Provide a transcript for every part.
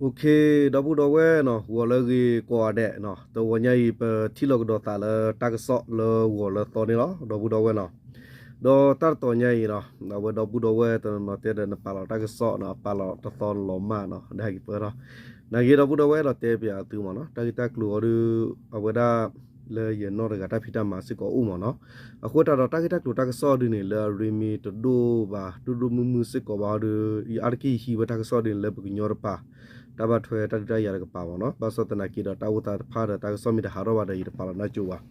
ဒီပုၢ်ဒီဝဲၢ်နီၤ, ဂီၤလၢအဂ့ၤကိးဂၤဒဲးနီၤ, တဂီၤညါအံၤ ပထံၣ်လိာ်ကဒီးသးလၢတၢ်ကစီၣ်လၢဂီၤလၢသီန့ၣ်လီၤ ဒီပုၢ်ဒီဝဲၢ်နီၤ. ဒီးတၢ်တတီၤညါအံၤနီၤ, အဝဲဒီပုၢ်ဒီဝဲၢ်တနီၤနီၤတဲဒီး နပာ်လီၤတၢ်ကစီၣ်နီၤ, အပာ်လီၤတသီလီၤမးနီၤ, ဒ်ဟဲက့ၤပၢၢ်ထီၣ်. နာ်က့ဒီပုၢ်ဒီဝဲၢ်ဒီးတဲပၠးသုမ့ၢ်နီၤ, တၢ်ဂ့ၢ်တၢ်ကျိၤအီၤဒုး အဝဲဒၣ် လၢယနီၢ်တဂၤတၢ်ဖံးတၢ်မၤစ့ၢ်ကီးအိၣ်မ့ၢ်နီၤ. အဃိသတးဒီးတၢ်ဂ့ၢ်တၢ်ကျိၤတၢ်ကစီၣ်ဒုးန့ၣ် လၢအရ့မ့ၢ်တဒိၣ်ဘၣ် ဒိၣ်ဒိၣ်မုၢ်မုၢ်စ့ၢ်ကီးဘၣ်အီၤဒုး အါတက့ၢ်ယဟံးဝဲတၢ်ကစီၣ်ဒုးန့ၣ် လၢပကညီတပၤ တၢ်ဘၣ်ထွဲတၢ်ဒုးတၢ်ယၤတကပၤမ့ၢ်နီၤ. ဘၣ်ဆၣ်သနာ်က့ဒီးတၢ်အိၣ်သးတဖၣ်ဒီးတၢ်ကစီၣ်မ့ၢ်တဟးထီၣ်ဘၣ်ဒီး ယတပာ်လီၤနၢ်ကၠိဘၣ်.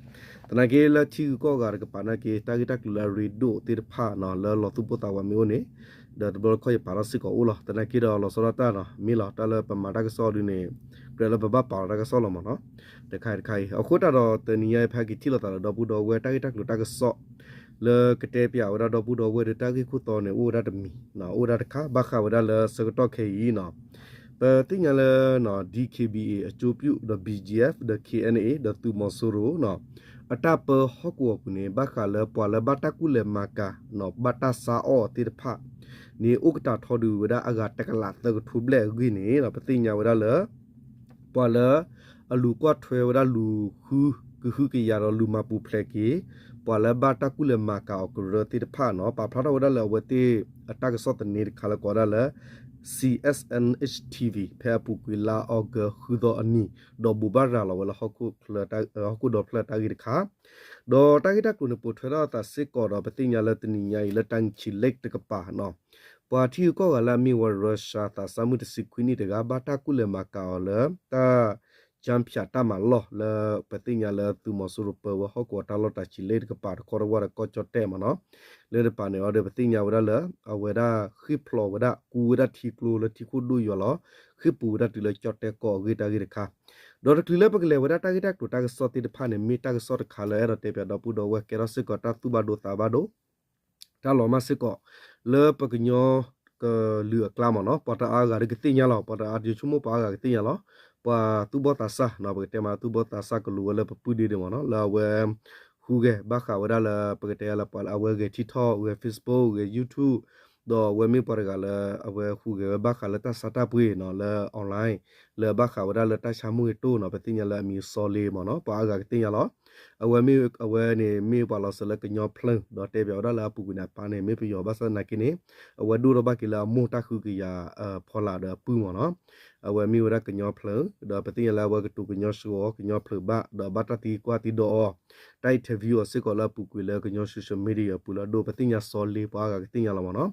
သနာ်က့လၢထံဂုၤကီၢ်ဂၤတကပၤနာ်က့ တၢ်ဂ့ၢ်တၢ်ကျိၤလၢအရ့ဒိၣ်သ့ၣ်တဖၣ်နီၤ လၢလီၤသူၣ်ပိၢ်သးဝးမ့ၢ်အိၣ်န့ၣ် ဒီးတဘျီတခီၣ်ယပာ်ထီၣ်စ့ၢ်ကီးအိၣ်လီၤ. သနာ်က့ဒီးလီၤဆီဒၣ်တၢ်နီၤ မ့ၢ်လီၤ တၢ်လၢပမၤတၢ်ကစီၣ်ဒုးန့ၣ် ကြၢးလၢပဘၣ်ပာ်လီၤတၢ်ကစီၣ်လီၤမ့ၢ်နီၤ. တခါအံၤတခါအံၤ အဃိသတးဒီးတနံၤညါအံၤ ဖဲက့ၤထံၣ်လိာ်သးဒီးဒီပုၢ်ဒီဝဲၢ် တၢ်ဂ့ၢ်တၢ်ကျိၤတၢ်ကစီၣ် လၢကတဲပၠးဝဲဒၣ်ဒီပုၢ်ဒီဝဲၢ်ဒီး တၢ်ဂ့ၢ်ခိၣ်သီန့ၣ် အိၣ်ဝဲဒၣ်တမံၤ အိၣ်ဝဲဒၣ်တခါ ဘၣ်ဃးဝဲဒၣ်လၢဆၢကတီၢ်ခဲအံၤနီၤ ပသ့ၣ်ညါလၢ DKBA အကၠိပျူၣ် ဒီး BGF ဒီး KNA ဒီးသုးမီၤစိရိၤနီၤ အတၢ်ပၢဟီၣ်ကဝီၤပူၤန့ၣ် ဘၣ်ဃးလၢပှၤလၢဘၣ်တၢ်ကူၣ်လဲၤမၤကၤနီၤ ဘၣ်တၢ်ဆါအီၣ်သ့ၣ်တဖၣ်န့ၣ် အိၣ်ကတၢၢ်ထီဒုးဝဲဒၣ်အဂၤတကလးသၢကထိဘျဲၣ်အဂ့ၢ်န့ၣ် ပသ့ၣ်ညါဝဲဒၣ်လၢ ပှၤလၢ အလူၤကွၢ်ထွဲဝဲဒၣ်လူၤဃု ကဟုကယာ်ဒီးလူၤမၤပူၤဖျဲးက့ၤ ပှၤလၢဘၣ်တၢ်ကူၣ်လဲၤမၤကၤအီၤကရၢသ့ၣ်တဖၣ်နီၤ ပာ်ဖျါထီၣ်ဝဲဒၣ်လၢအဝဲသ့ၣ်အတၢ်ကစီၣ်သန့တခါလၢကိးဝဲဒၣ်လၢ CSNHTV ဖဲအပူၤကွံာ်လါအီကူးဃုသီအနံၤ ဒီးဘိးဘၣ်ရၤလီၤဝဲလၢ ဟီၣ်ခိၣ်ဒီဖျၢၣ်တၢ်ဂ့ၢ်တခါ ဒီးတၢ်ဂ့ၢ်တၢ်ကျိၤန့ၣ် ပိာ်ထွဲထီၣ်အသးစ့ၢ်ကီးဒီး ပသ့ၣ်ညါလၢတနံၤညါအံၤ လၢတၢ်နံၣ်ဆံလ့ၣ်တကပၤနီၤ ပှၤထံဂုၤကီၢ်ဂၤလၢအမ့ၢ်ဝဲ Russia သးစၢ်မုၣ်တဆံခွံနံၣ်တဂၤ ဘၣ်တၢ်ကူၣ်လဲၤမၤကၤအီၤလၢ တၢ် ကၠၢဖၠးတၢ်မၤလီၢ်လၢ ပသ့ၣ်ညါလၢသုးမီၤစိရိၤပၢဝဲဟီၣ်ကဝီၤတၢ်လီၢ်တၢ်ဆံလ့ၣ်တကပၤတခီတဝၢ်ဒီးကီၢ်ကၠီၣ်တဲၣ်မ့ၢ်နီၤ လၢတပၤန့ၣ်အီၤဒီး ပသ့ၣ်ညါဝဲဒၣ်လၢ အဝဲဒၣ်ဃ့ၢ်ဖျိးဝဲဒၣ် ကူဝဲဒၣ်ထံကျိလၢထံခိၣ်ဒိၣ်ယွၤလီၤ ဃ့ၢ်ပူၤဝဲဒၣ်တုၤလၢကၠီၣ်တဲၣ်ကီၢ်အဂ့ၢ်တၢ်ဂ့ၢ်တခါ ဒီးတချုးလၢပကလဲၤဝဲဒၣ်တၢ်ဂ့ၢ်တၢ်ကျိၤတၢ်ကစီၣ်သ့ၣ်တဖၣ်န့ၣ် မ့ၢ်တၢ်ကစီၣ်တခါလၢအဲၣ်ဒိးတဲပၠးဒီပုၢ်ဒီဝဲၢ် ကဲထီၣ်စ့ၢ်ကီးတၢ်သူၣ်ဘၣ်ဒိသးဘၣ်ဒိ တၢ်လီၤမၢ်စ့ၢ်ကီး လၢပကညီကလုာ်အကျါမ့ၢ်နီၤ ပှၤတအါဂၤဒုးကသ့ၣ်ညါလီၤ ပှၤတအါယဆိကမိၣ်ပှၤအါဂၤကသ့ၣ်ညါလီၤ ပှၤသူၣ်ဘီၣ်သးစၢ်နီၤ ပကတဲမးသူၣ်ဘီၣ်သးစၢ်ကလူးဝဲလၢပပုၢ်ဒ့ဒ့မ့ၢ်နီၤ လၢအဝဲ ဟူးဂဲၤဘၣ်ဃးဝဲဒၣ်လၢ ပကတဲလၢပှၤလၢအဝဲဂဲၤ TikTok ဂဲၤ Facebook ဂဲၤ YouTube ဒီးအဝဲမ့ၢ်ပှၤတဂၤလၢ အဝဲဟူးဂဲၤဝဲဘၣ်ဃးလၢတၢ်ဆါတၢ်ပှ့ၤနီၤ လၢ online လၢဘၣ်ဃးဝဲဒၣ်လၢတၢ်ဆါမူဂ့ၤတိၢ်နီၤ ပသ့ၣ်ညါလၢအမံၤစီၤလ့မ့ၢ်နီၤ ပှၤအါဂၤကသ့ၣ်ညါလီၤ အဝဲမ့ၢ် အဝဲန့ၣ်မ့ၢ်ပှၤလီၤစၢၤလၢကညီဖျၢၣ် ဒီးတဲပၠးဝဲဒၣ်လၢအပူၤကွံာ်န့ၣ် အပၢ်န့ၣ် မ့ၢ်ပယီၤ ဘၣ်ဆၣ်သနာ်က့န့ၣ် အဝဲဒိၣ်ထီၣ်ဘၣ်က့ၤလၢအမိၢ်တၢ်ဃုကယၤဖီလာ်ဒီးအပုၢ်မ့ၢ်နီၤ အဝဲမ့ၢ်ဝဲဒၣ်ကညီဖျၢၣ် ဒီးပသ့ၣ်ညါလၢအဝဲကတိၤကညီစှီၤ ကညီဖျၢၣ်ဘၣ် ဒီးဘၣ်တၢ်သံကွၢ်သံဒိးအီၤ တၢ် interview အီၤစ့ၢ်ကီးလၢအပူၤကွံာ်လၢကညီ social media အပူၤလၢအဒိၣ် ပသ့ၣ်ညါစီၤလ့ ပှၤအါဂၤကသ့ၣ်ညါလီၤမ့ၢ်နီၤ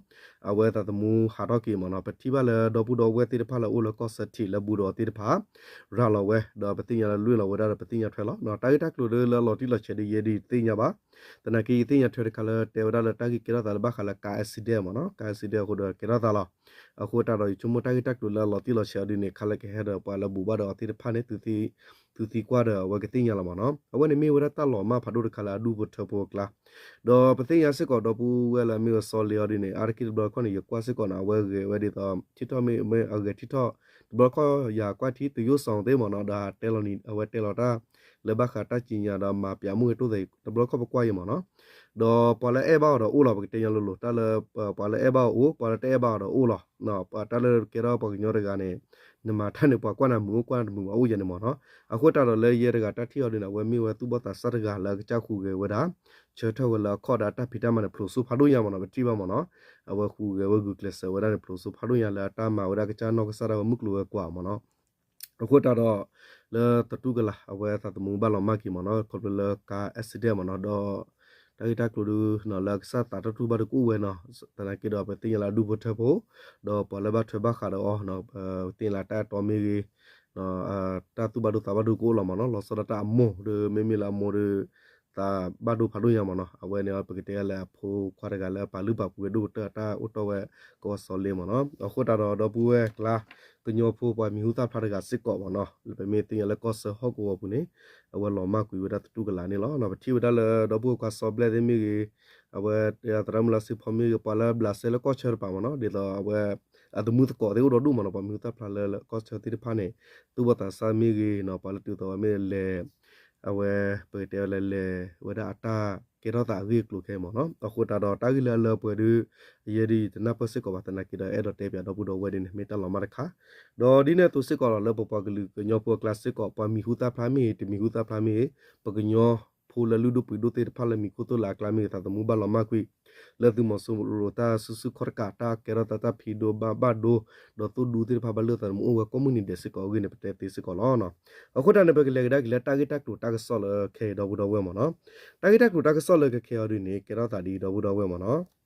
အဝဲသးသမူဟးထီၣ်က့ၤမ့ၢ်နီၤ ပထံၣ်ဘၣ်လၢဒီပုၢ်ဒီဝဲၢ်သ့ၣ်တဖၣ်လၢအအိၣ်လၢကီၢ်စၢၤထံးလၢဘူးဒီးအီၤသ့ၣ်တဖၣ် ရၤလီၤဝဲ ဒီးပသ့ၣ်ညါလၢလွ့ၢ်လီၤဝဲဒၣ်ဒီးပသ့ၣ်ညါထွဲလီၤ တၢ်ဂ့ၢ်တၢ်ကျိၤလၢလီၤတံၢ်လီၤဆဲးဒ်ယဲဒ်တသ့ၣ်ညါဘၣ် သနာ်က့ယသ့ၣ်ညါထွဲတခါလၢတဲဝဲဒၣ်လၢတၢ်ဂ့ၢ်ကဲထီၣ်သးလၢဘၣ်ဃးလၢ car accident မ့ၢ်နီၤ car accident အဃိဒီးကဲထီၣ်သးလီၤ အဃိတၢ်ဒီးယဆိကမိၣ်တၢ်ဂ့ၢ်တၢ်ကျိၤလၢလီၤတံၢ်လီၤဆဲးအီၤဒ်န့ၣ် ခါလၢကဟဲဒီးပှၤလၢဘူးဘၣ်ဒီးအီၤသ့ၣ်တဖၣ်န့ၣ် သုသံကွၢ်ဒီးအဝဲကသ့ၣ်ညါလီၤမ့ၢ်နီၤ အဝဲန့ၣ်မ့ၢ်ဝဲဒၣ်တၢ်လီၤမၢ်ဖးဒိၣ်တခါလၢအဒူၣ်ဖိထၢဖိအကျါ ဒီးပသ့ၣ်ညါစ့ၢ်ကီးဒီပုၢ်ဝဲၢ်လၢအမ့ၢ်ဝဲစီၤလ့အီၤဒ်န့ၣ် အါတက့ၢ်တဘျီတခီၣ်န့ၣ် ယကွၢ်စ့ၢ်ကီးန့ၣ် အဝဲဂဲၤဝဲဒ်သိး TikTok မ့ၢ်အဂဲၤ TikTok တဘျီတခီၣ်ယကွၢ်ထံသုးယိၣ်စီၤသ့ၣ်မ့ၢ်နီၤ ဒီးတဲလီၤန့ၣ် အဝဲတဲလီၤတၢ် လၢဘၣ်ဃးတၢ်ကံးညာ်ဒီးမၤပၠးမူဂ့ၤတိၢ်သ့ၣ် တဘျီတခီၣ်ပကွၢ်အံၤမ့ၢ်နီၤ ဒီးပှၤလၢအဲၣ်ဘၣ်အီၤဒီးအိၣ်လီၤ ပကတဲညီလိၤလိၤ တၢ်လၢ ပှၤလၢအဲၣ်ဘၣ်အီၤအိၣ် ပှၤလၢတအဲၣ်ဘၣ်အီၤဒီးအိၣ်လီၤ တၢ်လၢကဲထီၣ်ပှၤကညီတဂၤန့ၣ် နမၤတၢ်န့ၣ် ပှၤကွၢ်နၤမုာ်အိၣ် ကွၢ်နၤတမုာ်ဘၣ်အိၣ်ယဲန့ၣ်မ့ၢ်နီၤ အဃိတၢ်ဒီးလၢယဲတဂၤတၢ်ထံၣ်အီၤဒ်န့ၣ် အဝဲမ့ၢ်ဝဲသူၣ်ဘီၣ်သးစၢ်တဂၤလၢအကစၢ်ဟူးဂဲၤဝဲဒၣ် ဆၢထၢၣ်ဝဲလၢအခီၣ်ဒီးအတၢ်ဖံးတၢ်မၤန့ၣ် ဖျိးစိဖးဒိၣ်ညါမ့ၢ်နီၤ ပထံၣ်ဘၣ်မ့ၢ်နီၤ အဝဲဟူးဂဲၤဝဲဂုာ်ကျဲးစၢးဝဲဒၣ်န့ၣ် ဖျိးစိဖးဒိၣ်ညါလၢအတၢ်မၤဝဲဒၣ်ကစၢ်နီၢ်ကစၢ်ဒၣ်ဝဲမုၢ်ကျိၤဝဲၤကွာ်မ့ၢ်နီၤ အဃိတၢ်ဒီး လၢတတူၢ်ကလာ် အဝဲသးသမူဘၣ်လီၤမၢ်က့ၤမ့ၢ်နီၤ ခီဖျိလၢကါ accident မ့ၢ်နီၤ ဒီး တၢ်ဂ့ၢ်တၢ်ကျိၤဒုး လၢအကစၢ်သးတၢ်တူၢ်ဘၣ်ဒုးကအိၣ်ဝဲနီၤ သနာ်က့ဒီး ပသ့ၣ်ညါလၢအဒူၣ်ဖိထၢဖိ ဒီးပှၤလၢဘၣ်ထွဲဘၣ်ဃးဒီးအီၤ ပသ့ၣ်ညါလၢတၢ်အဲၣ်တီမ့ၢ်ဂ့ၤ တၢ်သူၣ်ဘၣ်ဒိသးဘၣ်ဒိကအိၣ်လီၤမ့ၢ်နီၤ လီၤဆီဒၣ်တၢ်အမိၢ်ဒီး မ့မ့ၢ်လၢအမိၢ်ဒီး သးဘၣ်ဒိဖးဒိၣ်ညါမ့ၢ်နီၤ အဝဲန့ၣ် ပကတဲလၢအဖိခွါတဂၤလၢအပာ်လုၢ်ပာ်ပှ့ၤဒိၣ်ကတၢၢ်အတၢ်အိၣ်တီၢ်ဝဲ ကဝီၤစီၤလ့မ့ၢ်နီၤ အဃိတၢ်ဒီး ဒီပုၢ်ဝဲၢ်ကျါ ကညီဖိပှၤမံၤဟူသၣ်ဖျါတဂၤစ့ၢ်ကီးမ့ၢ်နီၤ လၢပမ့ၢ်သ့ၣ်ညါလၢကီၢ်စၢဖှိၣ်ကဝီၤပူၤန့ၣ် အဝဲလီၤမၢ်ကွံာ်ဝဲဒၣ်သတူၢ်ကလာ်န့ၣ်လီၤ ပထံၣ်ဝဲဒၣ်လၢဒီပုၢ်ဝဲၢ်ခွါစီၤဘျဲၣ်သ့ၣ်မ့ၢ်ဂ့ၤ အဝဲ သရၣ်မုၣ်လၢစ့ဖီမ့ၢ်ဂ့ၤ ပှၤလၢဘျးစဲလၢကီၢ်ဆၢတပၤမ့ၢ်နီၤ ဒ်သိးအဝဲ အသမူသကိးသ့ၣ်အိၣ်ဒီးဒိၣ်မ့ၢ်နီၤ ပှၤမံၤဟူသၣ်ဖျါလၢကီၢ်ဆၢသ့ၣ်တဖၣ်န့ၣ် သူၣ်ဘီၣ်သးစၢ်မ့ၢ်ဂ့ၤနီၤ ပှၤလၢတုၤသိးဝဲမ့ၢ်လဲၤ အဝဲ ပကတဲဝဲလဲၤလဲၤဝဲဒၣ်အတၢ် ကဲထီၣ်သးအဂ့ၢ်အကျိၤခဲအံၤမ့ၢ်နီၤ. အဃိသတးဒီးတၢ်ဂ့ၢ်လၢအလၢပှဲၤဒီး ယဲဒၣ်အံၤတနၢ်ပၢၢ်စ့ၢ်ကီးဘၣ်သနာ်က့ဒီး အဲၣ်ဒိးတဲပၠးဒီပုၢ်ဒီဝဲၢ်ဒ်န့ၣ် မ့ၢ်တၢ်လီၤမၢ်တခါ, ဒီးဒ်န့ၣ်အသိးစ့ၢ်ကီးလီၤ လၢပပှၤကလုာ်ကညီဖိအကျါစ့ၢ်ကီး ပှၤမံၤဟူသၣ်ဖျါမ့ၢ်ဂ့ၤ တမံၤဟူသၣ်ဖျါမ့ၢ်ဂ့ၤ ပကညီဖိလၢလုၢ်ဒိၣ်ပှ့ၤဒိၣ်သ့ၣ်တဖၣ်လၢမံၤခိၣ်သိၣ်လၢအကျါမ့ၢ်ဂ့ၤ သးသမူဘၣ်လီၤမၢ်ကွံာ် လၢသုးမီၤစိရိၤတၢ်စုဆူၣ်ခီၣ်တကး တၢ်ကဲထီၣ်သးတၢ်ဖံးဒိၣ်ဘၣ်ဘၣ်ဒိ ဒီးသိၣ်ဒူသ့ၣ်တဖၣ်ဘၣ်လၢသးသမူအိၣ်ဝဲကိးမုၢ်နံၤဒဲးစ့ၢ်ကီးအဂ့ၢ်န့ၣ် ပတဲသ့စ့ၢ်ကီးလီၤ. အဃိသတးန့ၣ် ပကလဲၤကဒါက့ၤလၢတၢ်ဂ့ၢ်တၢ်ကျိၤတၢ်ကစီၣ်လၢခဲအံၤဒီပုၢ်ဒီဝဲၢ်မ့ၢ်နီၤ. တၢ်ဂ့ၢ်တၢ်ကျိၤတၢ်ကစီၣ်လၢခဲခဲအံၤဒ်န့ၣ် ကဲထီၣ်သးဒ်အံၤဒီပုၢ်ဒီဝဲၢ်မ့ၢ်နီၤ.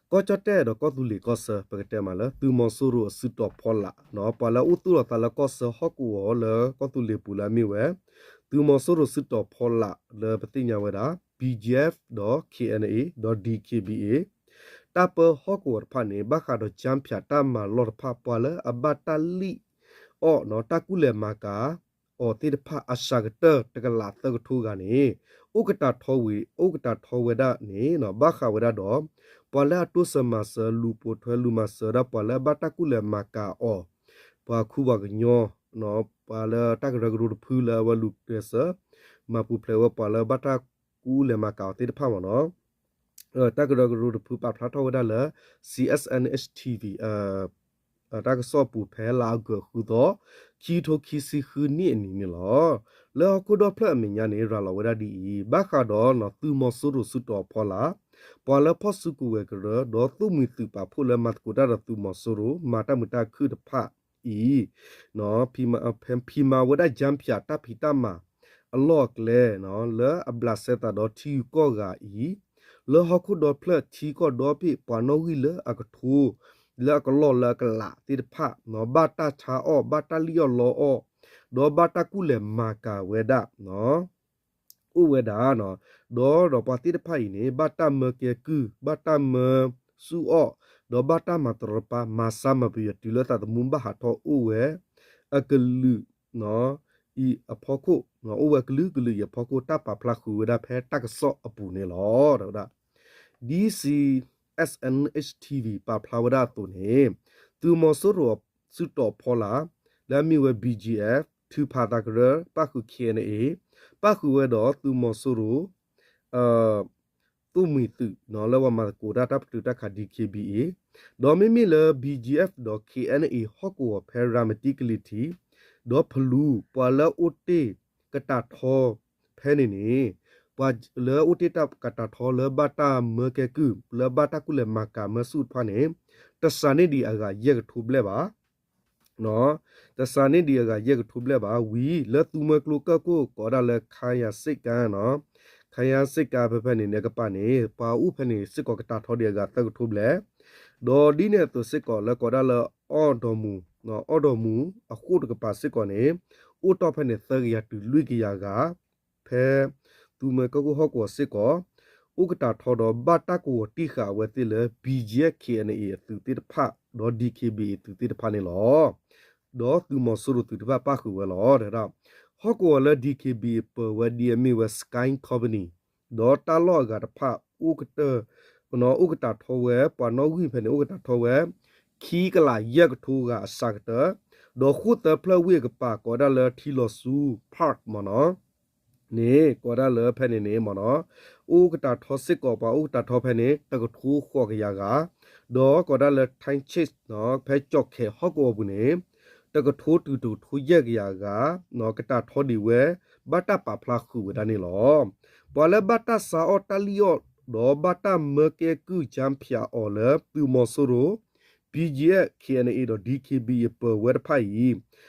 ကီၢ်ကၠီၣ်တဲၣ်ဒီးကီၢ်သူလ့ၤကီၢ်ဆၢ ပကတဲမးလၢ သုးမီၤစိရိၤအစုတီၤဖီလာ် ပှၤလၢအအိၣ်သူၣ်လီၤသးလၢကီၢ်ဆၢဟီၣ်ကဝီၤလၢကီၢ်သူလ့ၤပူၤလၢအမ့ၢ်ဝဲ သုးမီၤစိရိၤစုတီၤဖီလာ်လၢပသ့ၣ်ညါဝဲဒၣ် ဘီကၠံၣ်အ့ၣ် ဒီး ခ့ၣ်အဲၣ်အၣ်အ့ၣ် ဒီး ဒံၣ်ခ့ၣ်ဘံၣ်အ့ၣ် တၢ်ပၢဟီၣ်ကဝီၤတဖၣ်န့ၣ် ဘၣ်ဃးဒီးကၠၣ်ဖၠးတၢ်မၤလီၢ်တဖၣ် ပှၤလၢအဘၣ်တၢ်လံၣ်အီၣ် တၢ်ကူၣ်လဲၤမၤကၤအီၤသ့ၣ်တဖၣ် အစှၤကတၢၢ်တကလးသၢကထိဂၤန့ၣ် အိၣ်ကတၢ်ထီဝံၤ အိၣ်ကတၢ်ထီဝဲဒၣ်န့ၣ် ဘၣ်ဃးဝဲဒၣ်ဒီး ပှၤလၢအတိစၢၤမၤစၢၤ လူၤပိာ်ထွဲလူၤမၤစၢၤဒၣ် ပှၤလၢအဘၣ်တၢ်ကူၣ်လဲၤမၤကၤအီၤ ပှၤခူပှၤကညီ ပှၤလၢတၢ်ကရၢကရိတဖုလၢအဝဲလူၤကျဲးစၢး မၤပူၤဖျဲးဝဲပှၤလၢဘၣ်တၢ်ကူၣ်လဲၤမၤကၤအီၤသ့ၣ်တဖၣ်မ့ၢ်နီၤ. တၢ်ကရၢကရိတဖုပာ်ဖျါထီၣ်ဝဲဒၣ်လၢ စီဢၣ်ၡ်အၣ်ၡ် ထံၣ်ဝံၣ် တၢ်ကစီၣ်ပူၤဖဲလါအီကူးဃုသီ ခံကထိခံဆံဃုနံၣ်အနံၤန့ၣ်လီၤ. လၢဟီၣ်ခိၣ်ဒီဖျၢၣ်အမဲာ်ညါန့ၣ် ရၤလီၤဝဲဒၣ်ဒ်အံၤ, ဘၣ်ဃးဒီးသုးမီၤစိရိၤစုတီၤဖီလာ်, ပှၤလၢဖီၣ်စုကဝဲၤကရၢ ဒီးသိၣ်မှံၤသုးပာ်ဖှိၣ်လၢမၤသကိးတၢ်ဒီးသုးမီၤစိရိၤ မၤတၢ်မုာ်တၢ်ခုၣ်တဖၣ်အံၤ ဖံးမၤဝဲဒၣ်ကၠၣ်ဖၠးတၢ်ဖံးတၢ်မၤ အလီၢ်အကျဲ လၢအဘျးစဲသးဒီးထံဂုၤကီၢ်ဂၤအံၤ, လၢဟီၣ်ခိၣ်ဒီဖျၢၣ်ထံကီၢ်ဒီဘ့ၣ်ပှၤနီၣ်ဂံၢ်လၢအကထိ လၢအကလီၢ်လၢအကလးသ့ၣ်တဖၣ် ဘၣ်တၢ်ဆါအီၣ် ဘၣ်တၢ်လံၣ်အီၣ်လီအီၣ် ဒီးဘၣ်တၢ်ကူၣ်လဲၤမၤကၤဝဲဒၣ် အိၣ်ဝဲဒၣ် ဒီးဒီးပှၤသ့ၣ်တဖၣ်အံၤန့ၣ် ဘၣ်တၢ်မၢကဲကုၢ် ဘၣ်တၢ်မၢဆူၣ်အီၣ် ဒီးဘၣ်တၢ်မၤတရီတပါ မၤဆါမၤပယီၤတုၤလၢသးသမူဘၣ်ဟးထီၣ်အိၣ်ဝဲ အကလုာ်အံၤအဖီခိၣ် အိၣ်ဝဲကလုာ်ကလုာ်အံၤအဖီခိၣ် တၢ်ပာ်ဖျါဃုာ်ဝဲဒၣ်ဖဲတၢ်ကစီၣ်အပူၤန့ၣ်လီၤ. ဒီးဝဲဒၣ် ဒ် စီၣ်အၣ်ၡ်အၣ် ထံၣ်ဝံၣ် ပာ်ဖျါဝဲဒၣ်အသိးန့ၣ် သုးမီၤစိရိၤစုတီၤဖီလာ် လၢအမ့ၢ်ဝဲ ဘီကၠံၣ်အ့ၣ် ထုးဖးသးကရၢ ပၣ်ဃုာ် ခ့ၣ်အဲၣ်အၣ်အ့ၣ် ပၣ်ဃုာ်ဝဲဒီးသုးမီၤစိရိၤ သိၣ်မှံၤသုး လၢပှၤမၤသကိးတၢ်တၢ်ပတုာ်တၢ်ခး ဒံၣ်ခ့ၣ်ဘံၣ်အ့ၣ် ဒီးမ့မ့ၢ်လၢ ဘီကၠံၣ်အ့ၣ် ဒီး ခ့ၣ်အဲၣ်အၣ်အ့ၣ် ဟီၣ်ကဝီၤဖဲရၤမတံကလံၤထံး ဒီးဖလူ ပှၤလၢအိၣ်တ့ၢ်ကတၢ်ထီဖဲန့ၣ်န့ၣ် ပှၤလၢအိၣ်တ့ၢ်တၢ်ကတၢ်ထီလၢဘၣ်တၢ်မၢကဲကုၢ် လၢဘၣ်တၢ်ကူၣ်လဲၤမၤကၤမၢဆူၣ်တဖၣ်န့ၣ် တစးန့ၢ်ဒံးအဂၤယဲၢ်ကထိဘျဲၣ်ဘၣ် တစးန့ၢ်ဒံးအဂၤယဲၢ်ကထိဘျဲၣ်ဘၣ် ဝံၤလၢသုးမုၢ်ကျိၤကၢၢ်ခိၣ်ကိးဒၣ်လၢ ခါယၤစ့ၣ်ကါ ခါယၤစ့ၣ်ကါဖဲဖဲန့ၣ်န့ၣ် အကပၤန့ၣ် ပှၤအိၣ်ဖဲန့ၣ်စ့ၢ်ကီးကတၢ်ထီဒံးအဂၤသၢကထိဘျဲၣ် ဒီးဒ်န့ၣ်အသိးစ့ၢ်ကီးလၢကိးဒၣ်လၢ အီၣ်ဒီးမူၤ အီၣ်ဒီးမူၤအဃိၣ်တကပၤစ့ၢ်ကီးန့ၣ် အိၣ်တီၢ်ဖဲန့ၣ်သၢကယၤတုၤလွံၢ်ကယၤဂၤ ဖဲသုးမုၢ်ကျိၤကၢၢ်ခိၣ်ဟီၣ်ကဝီၤစ့ၢ်ကီး အိၣ်ကတၢ်ထီဒီးဘၣ်တၢ်ကဝီၤတံၢ်ဃာ်အဝဲသ့ၣ်လၢ ဘီကၠံၣ်အ့ၣ် ခ့ၣ်အဲၣ်အၣ်အ့ၣ် အသုးသ့ၣ်တဖၣ် ဒီး ဒံၣ်ခ့ၣ်ဘံၣ်အ့ၣ် အသုးသ့ၣ်တဖၣ်န့ၣ်လီၤ. ဒီးသုးမီၤစိရိၤသုးတဖၣ်ပၣ်ဃုာ်ဝဲလီၤ. ဒီးဟီၣ်ကဝီၤလၢ ဒံၣ်ခ့ၣ်ဘံၣ်အ့ၣ် ပၢၤဝဲဒ်အမ့ၢ်ဝဲ Sky Company ဒီးတၢ်လီၢ်အဂၤတဖၣ် အိၣ်ကတၢၢ် အိၣ်ကတၢ်ထီဝဲ ပှၤနီၣ်ဂံၢ်ဖဲန့ၣ် အိၣ်ကတၢ်ထီဝဲ ခံကလးယဲၢ်ကထိဂၤအစှၤကတၢၢ် ဒီးဃိၣ်သၢဖျၢၣ်ဝ့ၢ်အကပၤ ကိးဒၣ်လၢထံလီၤဆူ Park မ့ၢ်နီၤ န့ၣ် ကိးဒၣ်လၢဖဲန့ၣ်န့ၣ်မ့ၢ်နီၤ အိၣ်ကတၢ်ထီစ့ၢ်ကီး ပှၤအိၣ်ကတၢ်ထီဖဲန့ၣ် တကထိဃိးကယၤဂၤ ဒီးကိးဒၣ်လၢ Thain Chit ဖဲကၠီၣ်ခဲၣ်ဟီၣ်ကဝီၤပူၤန့ၣ် တကထိတုၤတကထိယဲၢ်ကယၤဂၤ ကတၢ်ထီဒံးဝဲ ဘၣ်တၢ်ပာ်ဖျါဃုာ်ဝဲဒၣ်န့ၣ်လီၤ. ပှၤလၢဘၣ်တၢ်ဆါအီၣ်တၢ်လံၣ်အီၣ် ဒီးဘၣ်တၢ်မၢကဲကုၢ်ကၠၣ်ဖၠးအီၤလၢသုးမီၤစိရိၤ ဘီကၠံၣ်အ့ၣ် ခ့ၣ်အဲၣ်အၣ်အ့ၣ် ဒီး ဒံၣ်ခ့ၣ်ဘံၣ်အ့ၣ် ပၢၤဝဲတဖၣ်အံၤ ပှၤသ့ၣ်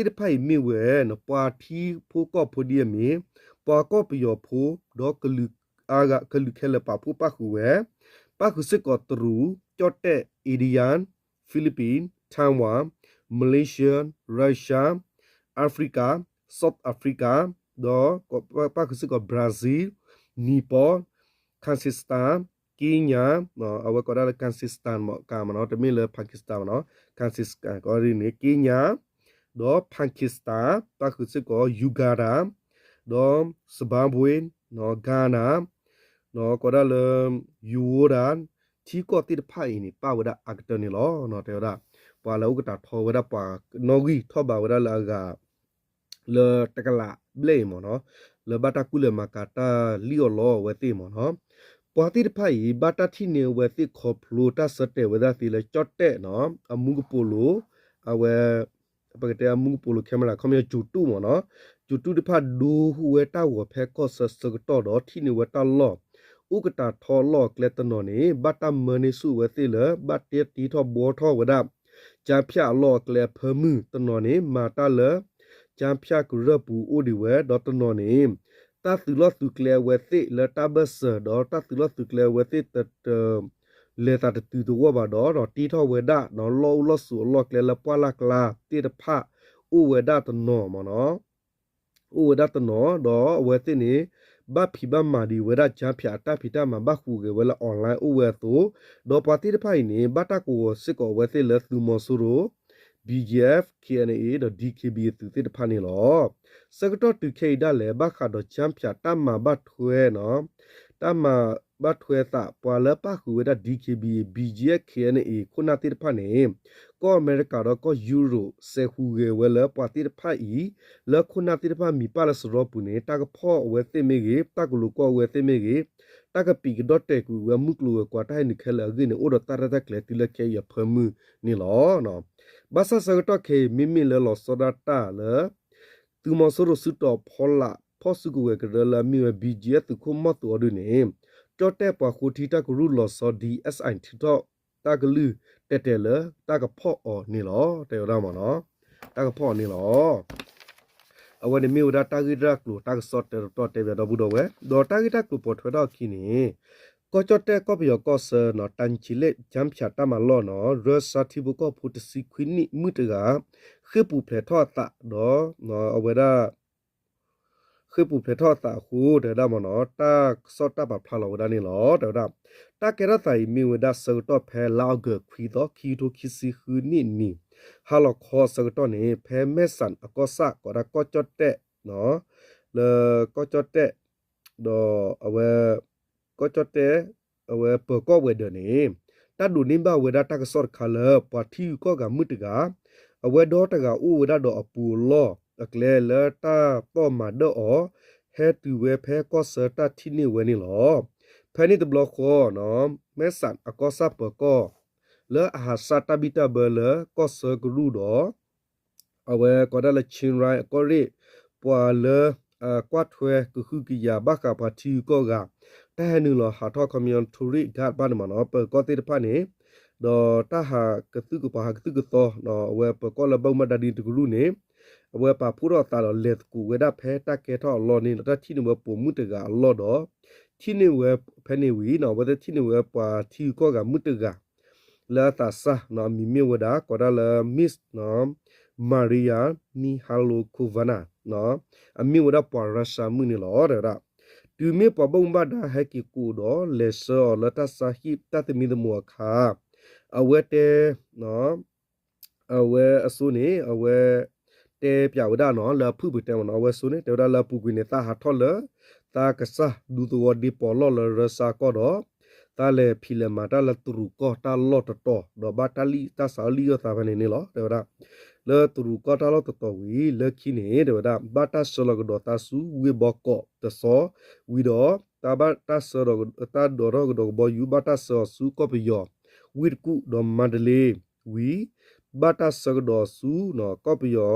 တဖၣ်အံၤမ့ၢ်ဝဲ ပှၤထံဖိကီၢ်ဖိဒ်အမ့ၢ် ပှၤကီၢ်ပယီၤဖိ ဒီးကလုာ်ခဲလၢာ်ပာ်ဖှိၣ်ပၣ်ဃုာ်ဝဲ ပၣ်ဃုာ်စ့ၢ်ကီးတရူး ကၠီၣ်တဲၣ် Indian, Philippines, Taiwan, Malaysia, Russia, Africa, South Africa ဒီးပၣ်ဃုာ်စ့ၢ်ကီး Brazil, Nepal, Kazakhstan, Kenya အဝဲကိးဒၣ်လၢ Kazakhstan မ့ၢ်ကမ့ၢ်နီၤ တမ့ၢ်လၢ Pakistan မ့ၢ်နီၤ Kazakhstan ကိးဒ်န့ၣ် Kenya ဒီး Pakistan ပၣ်ဃုာ်စ့ၢ်ကီး Uganda ဒီး Zimbabwe, Ghana ကိးဒၣ်လၢ Rwanda ထံကီၢ်သ့ၣ်တဖၣ်အံၤန့ၣ် ပၣ်ဝဲဒၣ်အါကတၢၢ်န့ၣ်လီၤ. တဲဝဲဒၣ် ပှၤလၢအိၣ်ကတၢ်ထီဝဲဒၣ်ပှၤနီၣ်ဂံၢ်ထီၣ်ဘးဝဲဒၣ်လၢအဂၤ လၢတကလးဘျဲၣ်အံၤမ့ၢ်နီၤ, လၢဘၣ်တၢ်ကူၣ်လဲၤမၤကၤတၢ်လံၣ်အီၣ်လီအီၣ်အဝဲသ့ၣ်မ့ၢ်နီၤ, ပှၤသ့ၣ်တဖၣ်အံၤ ဘၣ်တၢ်ထံၣ်န့ၢ်အဝဲသ့ၣ်ခီဖျိတၢ်ဆၢတဲာ်ဝဲဒၣ်သ့လၢကၠီၣ်တဲၣ်နီၤ, အမူကပိာ်လိၤ, အဝဲ ပကတဲအမူကပိာ်လိၤ camera ခီပညီကၠိၤတူၣ်မ့ၢ်နီၤ, ကၠိၤတူၣ်တဖၣ်ဒိဟူးဝဲတၢ်ဂီၤဖဲကီၢ်ဆၢဆၢကတီၢ်ဒီး ထံၣ်န့ၢ်ဝဲတၢ်လီၢ် အိၣ်ကတၢၢ်ထီအလီၢ်အကျဲတနီၤန့ၣ် ဘၣ်တၢ်မၢန့ၢ်ဆူၣ်အဝဲသ့ၣ်လၢ ဘၣ်တ့တ့ထီၣ်ဘှီထီၣ်ဝဲဒၣ် ကၠါဖၠၣ်အလီၢ်အကျဲအဖၢမုၢ်တနီၤန့ၣ် မၤတၢ်လၢ ကၠါဖၠၣ်ကရၢၢ်ပူၤအိၣ်ဒံးဝဲ ဒီးတနီၤန့ၣ် တၢ်သုးလီၢ်သုးကျဲအဝဲသ့ၣ်လၢတၢ်ဘၢၣ်စၢၤ ဒီးတၢ်သုးလီၢ်သုးကျဲအဝဲသ့ၣ်တ လဲၤသးတတုၤတဝီၢ်ဘၣ်ဒီး တ့ထီၣ်ဝဲဒၣ် လီၢ်အိၣ်လီၢ်ဆိးအလီၢ်ကျဲလၢပှၢ်လၢ်ကျါသ့ၣ်တဖၣ် အိၣ်ဝဲဒၣ်တနီၤမ့ၢ်နီၤ, အိၣ်ဝဲဒၣ်တနီၤ ဒီးအဝဲသ့ၣ်န့ၣ် ဘၣ်ဖံးဘၣ်မၤဒံးဝဲဒၣ် ကၠါဖၠၣ်အတၢ်ဖံးတၢ်မၤဘၣ်ဃုာ်ဂဲၤဝဲလၢ online အိၣ်ဝဲအသိး, ဒီးပှၤသ့ၣ်တဖၣ်အံၤန့ၣ် ဘၣ်တၢ်ကဝီၤစ့ၢ်ကီးအဝဲသ့ၣ်လၢသုးမီၤစိရိၤ BGF, KNA ဒီး DKBA အသုးသ့ၣ်တဖၣ်န့ၣ်လီၤ. ဆၢကတီၢ်တုၤခဲအံၤဒၣ်လဲာ် ဘၣ်ဃးဒီးကၠါဖၠၣ်တၢ်မၤဘၣ်ထွဲ တၢ်မၤဘၣ်ထွဲအသး ပှၤလၢပၣ်ဃုာ်ဝဲဒၣ် DKBA, BGF, KNA ခိၣ်နၢ်သ့ၣ်တဖၣ်န့ၣ် ကီၢ်အမဲရကၤဒီးကီၢ်ယူရိး စဲးဃုာ်ဂဲၤဝဲလၢပှၤသ့ၣ်တဖၣ်အံၤ လၢခိၣ်နၢ်သ့ၣ်တဖၣ်မံၤပၢ်လၢစရီပူၤန့ၣ် တၢ်ကဖီၣ်အဝဲသ့ၣ်မ့ၢ်ဂ့ၤ, တၢ်ကလိာ်ကွီၢ်အဝဲသ့ၣ်မ့ၢ်ဂ့ၤ, တၢ်ကပံာ်ကဒီၣ်တဲာ်ကွံာ်ဝဲမုၢ်ကျိၤဝဲၤကွာ်တၢ်ဟဲနုာ်ခဲလၢာ်အဂ့ၢ်န့ၣ် အိၣ်ဒီးတၢ်ရဲၣ်တၢ်ကျဲၤတုၤလၢခဲအံၤအဖၢမုၢ်န့ၣ်လီၤ. ဘၣ်ဆၣ်ဆၢကတီၢ်ခဲအံၤ မ့မ့ၢ်လၢလီၤဆီဒၣ်တၢ်လၢ သုးမီၤစိရိၤစုတီၤဖီလာ် ဖီၣ်စုကဝဲၤကရၢလၢအမ့ၢ်ဝဲ BGF သုးခိၣ်မီၢ်သူၤအီၤဒုန့ၣ် ကၠီၣ်တဲၣ်ပှၤဃိထံတၢ်ကရူၢ်လီၤဆီ DSI ထုးထီၣ်တၢ်ကလုၢ်တဲာ်တဲာ်လၢတၢ်ကဖီၣ်အီၤန့ၣ်လီၤ. တဲဝဲဒၣ်မ့ၢ်နီၤ, တၢ်ကဖီၣ်အီၤန့ၣ်လီၤ. အဝဲန့ၣ်မ့ၢ်ဝဲဒၣ်တၢ်ဂ့ၢ်တၢ်ကျိၤတၢ်ကစီၣ်တဲတပတီၢ်တဲဘၣ်ဒီပုၢ်ဒီဝဲၢ်, ဒီးတၢ်ဂ့ၢ်တၢ်ကျိၤပိာ်ထွဲထီၣ်အခံန့ၣ် ကီၢ်ကၠီၣ်တဲၣ်ကီၢ်ပယီၤကီၢ်ဆၢ တၢ်ဆံးလဲၣ် ကၠါဖၠၣ်တၢ်မၤလီၢ်နီၤ ရၢစါထံဖိကီၢ်ဖိတဆံခွံနံၣ်မုၣ်တဂၤ ဃ့ၢ်ပူၤဖျဲးထီၣ်အသးဒီး အဝဲဒၣ် ဃ့ၢ်ပူၤဖျဲးထီၣ်အသးအဃိ တဲဝဲဒၣ်မ့ၢ်နီၤ တၢ်ကစီၣ်တၢ်ပာ်ဖျါလီၤဝဲဒၣ်န့ၣ်လီၤ. တဲဝဲဒၣ် တၢ်ကဲထီၣ်သးအံၤမ့ၢ်ဝဲဒၣ်ဆၢကတီၢ်ဖဲလါအီကူးခွံသီ ခံကထိခံဆံဃုနံၣ်အနံၤ ဟါလီၤခီအဆၢကတီၢ်န့ၣ် ဖဲမဲၢ်စၣ်အကီၢ်ဆၣ် ကိးဒၣ်ကီၢ်ကၠီၣ်တဲၣ် လၢကီၢ်ကၠီၣ်တဲၣ် ဒီးအဝဲ ကီၢ်ကၠီၣ်တဲၣ် အဝဲပၢၤကီၢ်ဝဲၤဒၢးန့ၣ် တၢ်ဒိးန့ၢ်ဘၣ်ဝဲဒၣ်တၢ်ကစီၣ်တခါလၢ ပှၤထံဂုၤကီၢ်ဂၤမုၣ်တဂၤ အဝဲဒီတဂၤအိၣ်ဝဲဒၣ်ဒီးအပူၤအလီၢ်အကျဲလၢတၢ်သီၣ်မၤဒၢၣ်အီၤ ဟဲတုၤဝဲဖဲကီၢ်ဆၢတၢ်ထံၣ်န့ၢ်ဝဲန့ၣ်လီၤ. ဖဲန့ၣ်တဘျီဃီ မဲၢ်စၣ်အကီၢ်ဆၣ်ပၢၤကီၢ် လၢအဟးစၢ်တၢ်ဘံၣ်တၢ်ဘၢလၢကီၢ်ဆၢကရူၢ်ဒီး အဝဲကိးဒၣ်လၢ Chin Rain အကီၢ်ရ့ၣ် ပှၤလၢ ကွၢ်ထွဲကဟုကယာ်ဘၣ်ဃးပှၤထံဂုၤကီၢ်ဂၤ တၢ်ဟဲနုာ်လီၤဟးထီၣ် ခီပညီ ထူရံၣ်ကၣ်ဘၣ်န့ၣ်မ့ၢ်နီၤ ပၢၤကီၢ်သ့ၣ်တဖၣ်န့ၣ် ဒီးတၢ်ဟးကသုၣ်ကပၤဟးကသုၣ်ကသီ အဝဲပၢၤကီၢ်လၢဘၣ်မူဘၣ်ဒါဒ်တကရူၢ်န့ၣ် အဝဲပာ်ဖှိၣ်ထီၣ်အသးဒီးလဲၤသကိးဝဲဒၣ်ဖဲတၢ်ကဲထီၣ်အလီၢ်န့ၣ်ဒီး တၢ်ထံၣ်န့ၢ်ဝဲပိာ်မုၣ်တဂၤအလီၢ်ဒီး ထံၣ်န့ၢ်ဝဲဖဲန့ၣ်ဝံၤ အဝဲသ့ၣ်ထံၣ်န့ၢ်ဝဲပှၤထံဂုၤကီၢ်ဂၤမုၣ်တဂၤ လၢအသးစၢ် အမံၤမ့ၢ်ဝဲဒၣ် ကိးဒၣ်လၢ Miss Maria Mihailokovna အမ့ၢ်ဝဲဒၣ်ပှၤရၢၡါမုၣ်န့ၣ်လီၤ တဲဝဲဒၣ်. တုၤမ့ၢ်ပှၤဘၣ်မူဘၣ်ဒါဟဲက့ၤကိးဒီး လဲၤဆှၢအီၤလၢတၢ်ဆါဟံၣ်တၢ်သမံသမိးအခါ အဝဲတဲ အဝဲအစိန့ၣ် အဝဲ တဲပၠးဝဲဒၣ်နီၤ လၢအဖုၣ်ပူၤတဲမ့ၢ်နီၤ အဝဲစိန့ၣ် တဲဝဲဒၣ်လၢအပူၤကွံာ်န့ၣ် သးဟးထီၣ်လၢ သးကစၢ်ဒူသဝီဒ့ပီးလီၢ်လၢရၢစါကီၢ်ဒီး သးလဲၤဖံးလဲၤမၤတၢ်လၢတရူးကီၢ်တၢ်လီၢ်တတီၤ ဒီးဘၣ်တၢ်လံၣ်တၢ်စးအီၣ်လံၣ်အီၣ်သးဖဲန့ၣ်န့ၣ်လီၤ တဲဝဲဒၣ်. လၢတရူးကီၢ်တၢ်လီၢ်တတီၤဝံၤ လၢခံန့ၣ် တဲဝဲဒၣ် ဘၣ်တၢ်ဆှၢလီၤကဒီးသးဆူဝ့ၢ်ဘီကီးတဆီ ဝံၤဒီး တၢ်ဘၣ်တၢ်ဆှၢဒီး တၢ်ဒိးထီၣ်ကဒီးကဘီယူၤ ဘၣ်တၢ်ဆှၢအီၤဆူကီၢ်ပယီၤ ဝ့ၢ်တကူၣ်ဒီးမါတလ့ဝံၤ ဘၣ်တၢ်ဆှၢကဒီးဆူ ကီၢ်ပယီၤ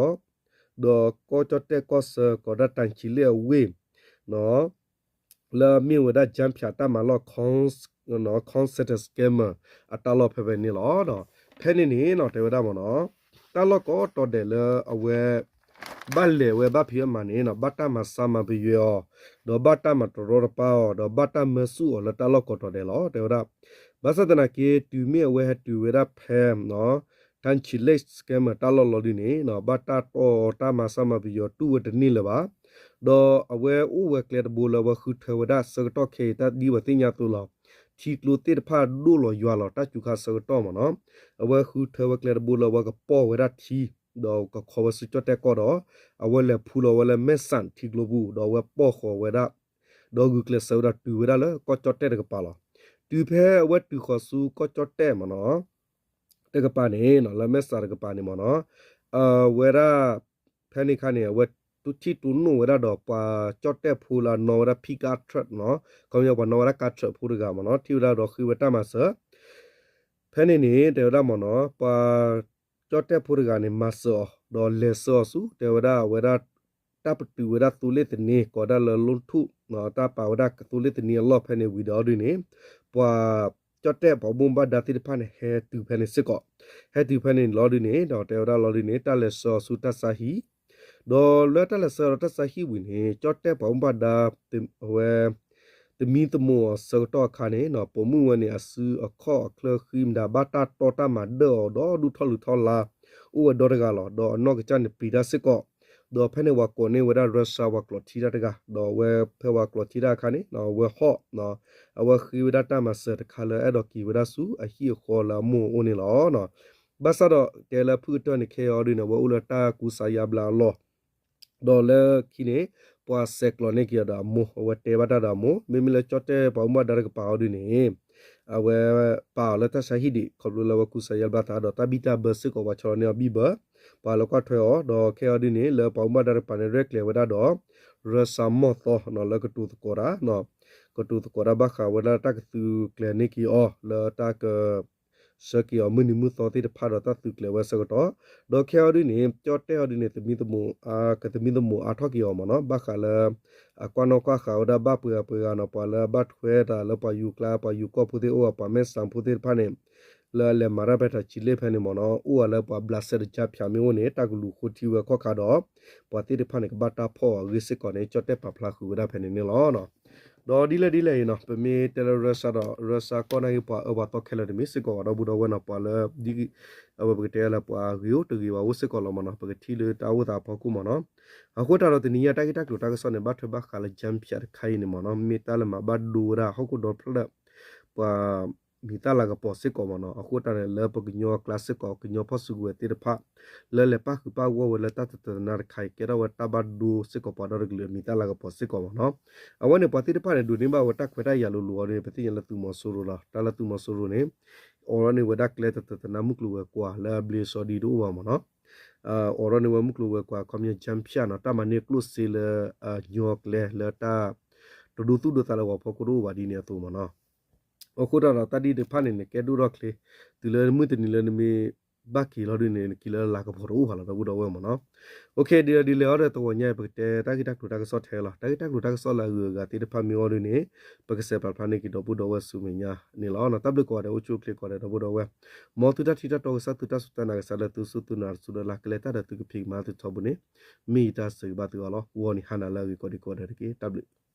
ဒီးကီၢ်ကၠီၣ်တဲၣ်ကီၢ်ဆၢ ကိးဒၣ်တၢ်ဆံးလဲၣ်အဝ့ၢ် လၢအမ့ၢ်ဝဲဒၣ် ကၠါဖၠၣ်တၢ်မၤလီၢ် call center scammer အတၢ်လီၢ်ဖဲဖဲန့ၣ်လီၤ. ဖဲန့ၣ်န့ၣ်နီၤ တဲဝဲဒၣ်မ့ၢ်နီၤ တၢ်လီၢ်ကိးတီၤဒဲးလၢအဝဲ ဘၣ်လဲၤဝဲဘၣ်ဖံးဘၣ်မၤန့ၣ်နီၤ ဘၣ်တၢ်မၤဆါမၤပယွဲအီၤ ဒီးဘၣ်တၢ်မၤတရီတပါအီၤ ဒီးဘၣ်တၢ်မၢဆူၣ်အီၤလၢတၢ်လီၢ်ကိးတီၤဒဲးလီၤ တဲဝဲဒၣ်. ဘၣ်ဆၣ်သနာ်က့ တုၤမ့ၢ်အဝဲဟဲတုၤဝဲဒၣ်ဖဲ တၢ်ဆံးလဲၣ် scammer တၢ်လီၢ်လီၤဒုန့ၣ် ဘၣ်တၢ်တီၢ်တၢ်မၤဆါမၤပယွဲတူၢ်ဝဲတန့ၢ်လၢၤဘၣ်. ဒီးအဝဲအိၣ်ဝဲကျဲတဘိလၢအဝဲဃုထၢဝဲဒၣ်ဆၢကတီၢ်ခဲအံၤ တၢ်ဒ်ပှၤသ့ၣ်ညါအသိးလီၤ. ထံကျိသ့ၣ်တဖၣ်ဒိၣ်လီၤယွၤလီၤ တၢ်စူၤခါဆၢကတီၢ်မ့ၢ်နီၤ အဝဲဃုထၢဝဲကျဲတဘိလၢအဝဲကပီၢ်ဝဲဒၣ်ထံ ဒီးကခီဝဲဆူကၠီၣ်တဲၣ်ကီၢ်ဒီး အဝဲလဲၤဖူလီၤဝဲလၢမဲၢ်စၣ်ထံကျိပူၤ ဒီးအဝဲပီၢ်ဃီၤဝဲဒၣ် ဒီးဂုာ်ကျဲးစၢးဝဲဒၣ်တုၤဝဲဒၣ်လၢကီၢ်ကၠီၣ်တဲၣ်တကပၤလီၤ. တုၤဖဲအဝဲတုၤဃီၤဆူကီၢ်ကၠီၣ်တဲၣ်မ့ၢ်နီၤ တကပၤန့ၣ် လၢမဲၢ်စၣ်တကပၤန့ၣ်မ့ၢ်နီၤ အဝဲဒၣ် ဖဲန့ၣ်ခါန့ၣ် အဝဲ ထံၣ်တိၢ်နီၣ်ဝဲဒၣ်ဒီးပှၤကၠီၣ်တဲၣ်ဖိလၢအနီၣ်ဝဲဒၣ် pickup truck နီၤ, ခီပညီပှၤနီၣ်ဝဲဒၣ် ကါထြၢးဖိတဂၤမ့ၢ်နီၤ, ထံၣ်ဝဲဒၣ်ဒီးဃ့ဝဲတၢ်မၤစၢၤ ဖဲန့ၣ်န့ၣ် တဲဝဲဒၣ်မ့ၢ်နီၤ, ပှၤကၠီၣ်တဲၣ်ဖိတဂၤန့ၣ် မၤစၢၤအီၤ ဒီးလဲၤဆှၢအီၤဆူ တဲဝဲဒၣ်အဝဲဒၣ် တၢ်ပတုာ်ဝဲဒၣ်သိလ့ၣ်သန့ ကိးဒၣ်လၢ လိၣ်ထူၣ် တၢ်ပာ်ဝဲဒၣ်ကသိလ့ၣ်သန့အလီၢ်ဖဲန့ၣ်ဝံၤဒီးဒုန့ၣ် ပှၤကၠီၣ်တဲၣ်ပှၤဘၣ်မူဘၣ်ဒါသ့ၣ်တဖၣ်န့ၣ် ဟဲတုၤဖဲန့ၣ်စ့ၢ်ကီး, ဟဲတုၤဖဲန့ၣ်လီၤဒုန့ၣ် ဒီးတဲဝဲဒၣ်လီၤဒုန့ၣ် တၢ်လဲၤဆှၢအီၤဆူတၢ်ဆါဟံၣ် ဒီးလၢတၢ်လဲၤဆှၢဒီးတၢ်ဆါဟံၣ်ဝံၤန့ၣ် ကၠီၣ်တဲၣ်ပှၤဘၣ်မူဘၣ်ဒါ အဝဲ သမံသမိးအီၤဆၢကတီၢ်အခါန့ၣ် ပိာ်မုၣ်ဝဲန့ၣ် အစုအခီၣ်အချၢဃံမတၤ ဘၣ်တၢ်တီတၢ်မၤဒၢၣ်အီၤဒီးဒူၣ်ထီၣ်လူၤထီၣ်လါ အိၣ်ဝဲဒီတဂၤလီၤ. ဒီးအနီၢ်ကစၢ်န့ၣ်ပျံၤတၢ်စ့ၢ်ကီး, ဒီးဖဲန့ၣ်ပှၤကိးန့ၢ်ဝဲဒၣ် Russia ပှၤကျိးထံတၢ်တဂၤ, ဒီးအဝဲဖဲပှၤကျိးထံတၢ်အခါန့ၣ် အဝဲဟီၣ် အဝဲဃ့ဝဲဒၣ်တၢ်မၤစၢၤတခါလၢအဲၣ်ဒိးက့ၤဝဲဒၣ်ဆူအဟံၣ်အဃီလၢအမိၢ်အအိၣ်န့ၣ်လီၤ. ဘၣ်ဆၣ်ဒီးတဲလၢဖုၣ်ကတၢၢ်န့ၣ် ခဲအံၤအီၤဒုန့ၣ် အဝဲအိၣ်လၢတၢ်ကူစါယါဘျါအလီၢ် ဒီးလၢခံန့ၣ် ပှၤဆဲးကျိးန့ၢ်က့ၤအီၤဒီးအမိၢ်, အဝဲတဲဘၣ်တၢ်ဒီးအမိၢ်, မ့မ့ၢ်လၢကၠီၣ်တဲၣ်ပှၤဘၣ်မူဘၣ်ဒါတကပၤအီၤဒုန့ၣ် အဝဲပာ်အီၤလၢတၢ်ဆါဟံၣ်ဒံး ခီဖျိလၢအဝဲကူစါယါဘျါသးဒီးတၢ်ဘံၣ်တၢ်ဘၢစ့ၢ်ကီး ပှၤဆီလီၤန့ၢ်အီၤဘံၣ်ဘၢ, ပှၤလၢကွၢ်ထွဲအီၤ, ဒီးခဲအံၤအီၤဒုန့ၣ် လၢပှၤဘၣ်မူဘၣ်ဒါတကပၤန့ၣ် ရဲၣ်ကျဲၤဝဲဒၣ်ဒီး Russia မီၢ်သီလၢကတိၤသကိးတၢ် ကတိၤသကိးတၢ်ဘၣ်ဃးဝဲဒၣ်တၢ်ကသုးကျဲၤန့ၢ်က့ၤအီၤ လၢတၢ်က ဆှၢက့ၤအီၤမုၢ်နံၤမုၢ်သီသ့ၣ်တဖၣ်ဒီးတၢ်သုးကျဲၤဝဲအဆၢကတီၢ်, ဒီးခဲအံၤအီၤဒုန့ၣ် ကၠီၣ်တဲၣ်အီၤဒုန့ၣ် သမံသမိး ကသမံသမိးအါထီၣ်က့ၤအီၤမ့ၢ်နီၤ, ဘၣ်ဃးလၢ အကွၢ်နီၣ်ကွၢ်ဃာ်ဝဲဒၣ်ဘၣ်ပှဲၤဂၤပှဲၤဂၤနီၤ, ပှၤလၢအဘၣ်ထွဲတၢ်လၢပှၤယူၤကျါ ပှၤယူၤကီၢ်ဖိသ့ၣ်အိၣ် ပှၤမဲၢ်စးဖိသ့ၣ်တဖၣ်န့ၣ် လၢအလဲၤမၤတၢ်ဖဲတၢ်ချံလ့ၣ်ဖဲန့ၣ်မ့ၢ်နီၤ, အိၣ်ဝဲလၢပှၤဘျးစဲတကၠၢ်ဖၠးမ့ၢ်အိၣ်န့ၣ် တၢ်ကလူၤဃိထံဝဲခီၣ်ခါဒီး ပှၤသ့ၣ်တဖၣ်န့ၣ် ကဘၣ်တၢ်ဖီၣ်အဂ့ၢ်စ့ၢ်ကီးန့ၣ် ကၠီၣ်တဲၣ်ပာ်ဖျါဃုာ်ဝဲဒၣ်ဖဲန့ၣ်န့ၣ်လီၤ. ဒီးဒ်လဲၣ်ဒ်လဲၣ်အံၤနီၤ, ပမ့ၢ်တဲလၢ Russia ဒီး Russia ကီၢ်နာ်က့ ပှၤအၢပှၤသီခဲလၢာ်တမ့ၢ်စ့ၢ်ကီး ဒီပုၢ်ဒီဝဲၢ်နီၤ, ပှၤလၢ ဒ် အဝဲပကတဲလၢပှၤဂ့ၤအိၣ်တဂ့ၤဘၣ်အိၣ်စ့ၢ်ကီးလီၤမ့ၢ်နီၤ, ပကထံၣ်လၢတၢ်အိၣ်သးအဖီခိၣ်မ့ၢ်နီၤ. အဃိတၢ်ဒီးတနံၤညါတၢ်ဂ့ၢ်တၢ်ကျိၤတၢ်ကစီၣ်န့ၣ် ဘၣ်ထွဲဘၣ်ဃးလၢ ကၠၢဖၠးတခါအံၤန့ၣ်မ့ၢ်နီၤ, မ့ၢ်တၢ်လၢမၤဘၣ်ဒိဝဲဒၣ်ဟီၣ်ခိၣ်ဒီဖျၢၣ် ပှၤမံၤသၣ်လၤကပီၤစ့ၢ်ကီးမ့ၢ်နီၤ, အဃိတၢ်န့ၣ် လၢပကညီအကျါစ့ၢ်ကီး ကညီဖီၣ်စုကဝဲၤသ့ၣ်တဖၣ် လၢလဲၤပၣ်ဃုာ်ပၣ်ဂီၢ်ဝဲလၢတၢ်တတနါတခါအံၤ ကဲထီၣ်ဝဲတၢ်ဘၣ်ဒိစ့ၢ်ကီး ပှၤဒီတကလုာ်အမံၤသၣ်လၤကပီၤစ့ၢ်ကီးမ့ၢ်နီၤ. အဝဲန့ၣ် ပှၤသ့ၣ်တဖၣ်န့ၣ် ဒိးန့ၢ်ဘၣ်ဝဲတၢ်ခွဲးတၢ်ယာ်လိၤလိၤအီၤဒ်န့ၣ် ပသ့ၣ်ညါလၢသုးမီၤစိရိၤလီၤ. တၢ်လၢသုးမီၤစိရိၤန့ၣ် အိးထီၣ်န့ၢ်ဝဲဒၣ်ကျဲတတနါမုၢ်ကျိၤဝဲၤကွာ်လၢအဘျ့အစီဒံးတအိၣ်ဘၣ်မ့ၢ်နီၤ. အိးထီၣ်န့ၢ်ဝဲမုၢ်ကျိၤဝဲၤကွာ် ခီပညီ ကၠၢဖၠးနီၤ, တၢ်မၤန့ၢ်ကျိၣ်စ့လၢ ညီကျဲလၢတၢ် တဒိသူၣ်ဒိသးလၢဂီၤဖီခိၣ်တအိၣ်ဘၣ်ဒ်န့ၣ်အသိးမ့ၢ်နီၤ. အဃိတၢ်ဒီးတၢ်ဒ်တဖၣ်န့ၣ်န့ၣ် ကဲဒိၣ်ထီၣ်ချ့ တုၤလၢမုၢ်တနံၤလၢနမ့ၢ်ဘၣ်က့ၤလီၤဒ်န့ၣ် နက့ၤလၢလၤကပီၤတအိၣ်ဘၣ်လီၤ ဒီပုၢ်ဒီဝဲၢ်မ့ၢ်နီၤ. အိၣ်ခ့ ဒ်လဲၣ်ဒ်လဲၣ်အီၤဒီး တဂီၤညါအံၤ ပကတဲတၢ်ဂ့ၢ်တၢ်ကျိၤတၢ်ကစီၣ်ထဲလီၤ. တၢ်ဂ့ၢ်တၢ်ကျိၤတၢ်ကစီၣ်လၢအဂုၤအဂၤသ့ၣ်တဖၣ်မ့ၢ်အိၣ်ဒ်န့ၣ် ပကစဲးပာ်ဖျါန့ၢ်က့ၤဒီပုၢ်ဒီဝဲၢ်ဆူမဲာ်ညါန့ၣ်လီၤ. တၢ်ဘျုးကိးဂၤဒဲး အိၣ်ဆူၣ်အိၣ်ချ့ကိးဂၤဒဲး ဒီပုၢ်ဒီဝဲၢ်, မ်သုတၢ်ထံၣ်တၢ်တီကစၢ် သုတၢ်စူၢ်တၢ်နာ်ကစၢ်လၢသုစူၢ်သုနာ်တစူၢ်ဒီးလၢ်ကလဲာ်တၢ်ဒီးသုကဖံးကမၤသုထီဘိန့ၣ် မ့ၢ်ယတၢ်ဆၢဂ့ၤဘၣ်သုအီၤလီၤ. ဂီၤနံၤဟါနၤလၢအဂ့ၤကိးဒံကိးဂၤဒဲးတက့ၢ်. တၢ်ဘျုး